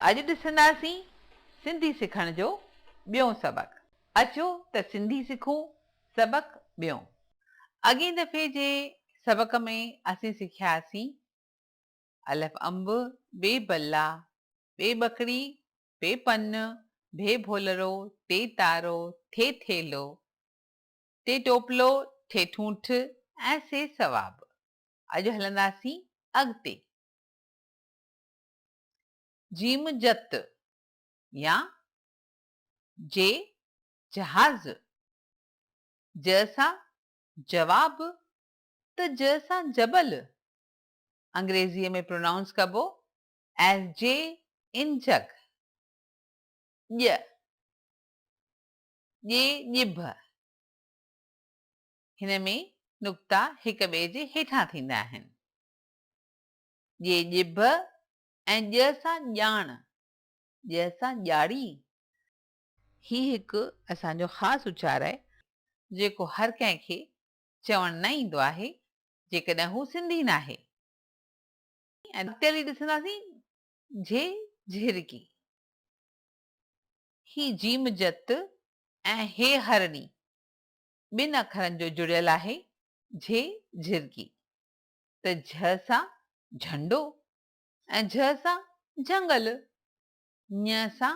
اڄ ڏسنداسين سنڌي سکڻ جو ٻيون سبق. اچو ته سنڌي سکون سبق ٻيون. اڳئين دفعي جي سبق ۾ اسين سکياسين، الف انب، بي بلا، ٻي ٻڪري، پي پن، ڀي ڀولرو، تي تارو، ٿي ٿيلهو، ٽي ٽوپلو، ٺي ٺونٺ ۽ سي ثواب. اڄ هلنداسين اڳتي. جيم جت يا جي جهاز، ج سان جواب ته ج سان جبل، انگريزيء ۾ پرونائونس ڪبو as J in jug, ڄ، ڄي ڄڀ. هن ۾ نقطا هڪ ٻئي جي هيٺان ٿيندا آهن. ڄي ڄڀ ۽ ڄ سان ڄاڻ، ڄ سان ڄاڙي. هي هڪ اسان جو خاص اچار آهي، جيڪو هر ڪنهن کي چوڻ نه ايندو آهي، جيڪڏهن هو سنڌي ناهي. ۽ اڳتي هلي ڏسنداسين جھي جھرڪي. هي جيم جت ۽ هي هرڻي ٻن اکرن جو جڙيل آهي جھي جھرڪي. ته جھ سان جھنڊو ۽ جھ سان جھنگل، ڃ سان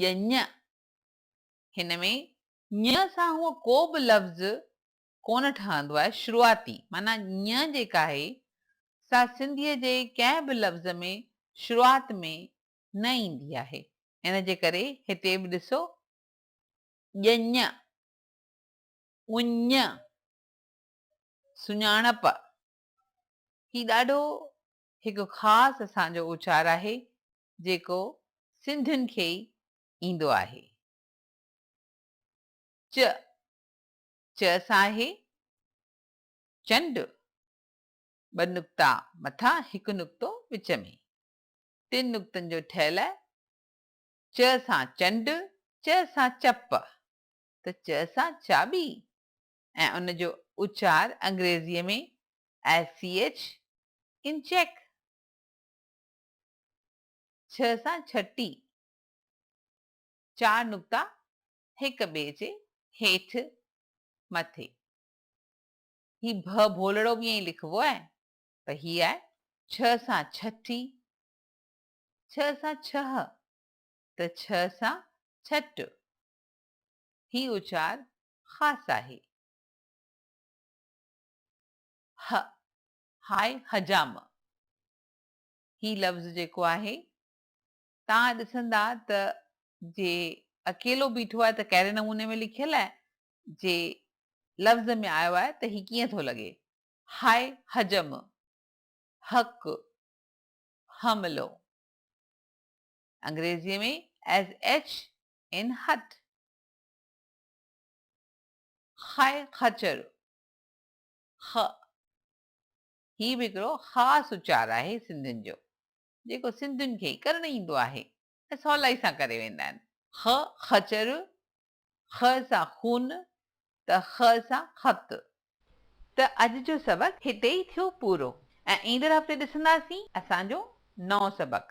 ڄڃ. هن ۾ ڃ سان هونء ڪو به لفظ ڪونه ٺهندو آهي، شروعاتي معنيٰ ڃ جيڪا آهي سا سنڌيء جي ڪنهن به لفظ ۾ شروعات ۾ نه ايندي آهي، ان جي ڪري هتي به ڏسو ڄڃ، اڃ، سڃاڻپ، هي ڏاڍو هڪ خاص اسان جو اچار آهي جيڪو سنڌين کي ئي ايندو آهي. چ، چ سان آهي چنڊ، ٻه نقطا مٿان هڪ نقطو وچ ۾. ٽن نقطن جو ٺهيل چ سان چنڊ، چ سان چپ ته چ سان چاٻي ۽ ان جو اچار انگريزيء ۾ as CH in check. ڇ سان ڇٽي، چار نقطا هڪ ٻئي جي هيٺ مٿي. هي ڀ ڀولڙو به ائين لکبو آهي پر هي آهي ڇ سان ڇٺي، ڇ سان ڇهه ته ڇ سان ڇٽ. هي اچار خاص آهي. هه، هاء حجام. هي لفظ جيڪو آهي، توهان ڏسندا ته جي اڪيلو بيٺو آهي ته ڪهڙي نموني ۾ لکيل آهي، جي لفظ ۾ آيو آهي ته هي ڪيئن ٿو لڳي. هاء حجم، حق، حملو. انگريزيء ۾ as H in hut. خاء خچر، خ، هي به هڪڙو خاص اچار آهي سنڌين جو، جيڪو سنڌين کي ئي ڪرڻ ايندو آهي ۽ سولائي سان ڪري ويندا آهن. خ خچر، خ سان خون ته خ سان خط. ته اڄ جو سبق هتي ئي ٿيو پورو ۽ ايندڙ هفتي ڏسنداسين اسان جو نئون سبق.